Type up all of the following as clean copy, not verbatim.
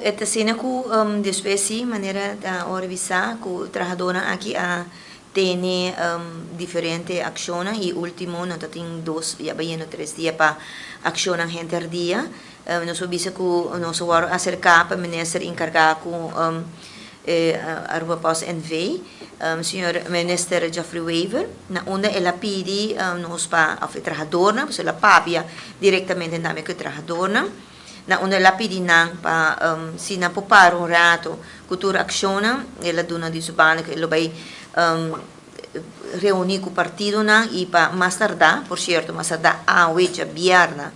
E ta asina ku despues si manera ta ora bisa ku trahadónan aki a tene diferente akshonnan i último nan ta tin dos ya bayendo tres dia pa akshonnan henter dia. Nos por bisa ku nos a wòrdu aserká pa minister enkargá ku Aruba Post NV, señor minister Geoffrey Wever, na unda el a pidi nos pa òf e trahadornan, pasobra el a papia direktamente tambe ku e trahadornan, na unda el a pidi nan pa si nan por para un rato ku tur akshonnan, el a duna di su banda ku e lo bai reuní ku partidonan i pa mas tardá, por sierto mas tardá awe djabièrnè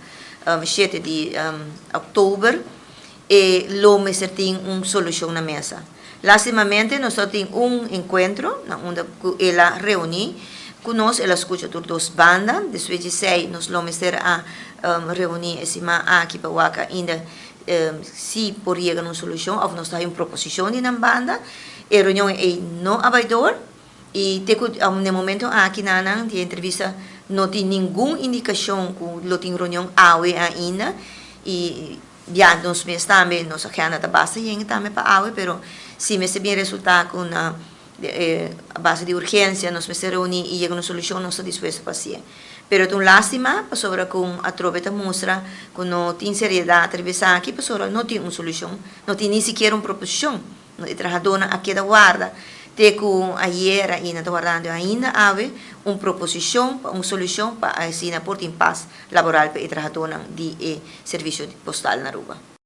shete di òktober, e lo mester tin un solushon na mesa. Lastimamente nos no tin un enkuentro na unda ku el a reuní ku nos, el a skucha tur dos banda, despues di esei nos lo mester a reuní e siman aki pa wak ainda si por yega na un solushon òf nos ta haña un proposishon di nan banda. E reunion ei no a bai dor i te ku na e momento aki nan di e entrevista no tin ningun indikashon ku lo tin reunion awe ainda i Ya nos mes tambe, nos agenda ta basta yen tambe pa awe, pero si mester bin resulta cu na a base di urgencia nos mester reuni y yega na un solucion, nos ta dispuesto pa hacié. Pero ta un lastima pasobra cu atrobe ta mustra cu no tin seriedad riba esaki pasobra no tin un solucion, no tin ni sikiera un proposicion. E trahadónan a keda warda te ku ayera i nan ta wardando ainda awe un proposishon pa un solushon pa asina por tin pas laboral pa e trahadónan di e servisio postal na Aruba.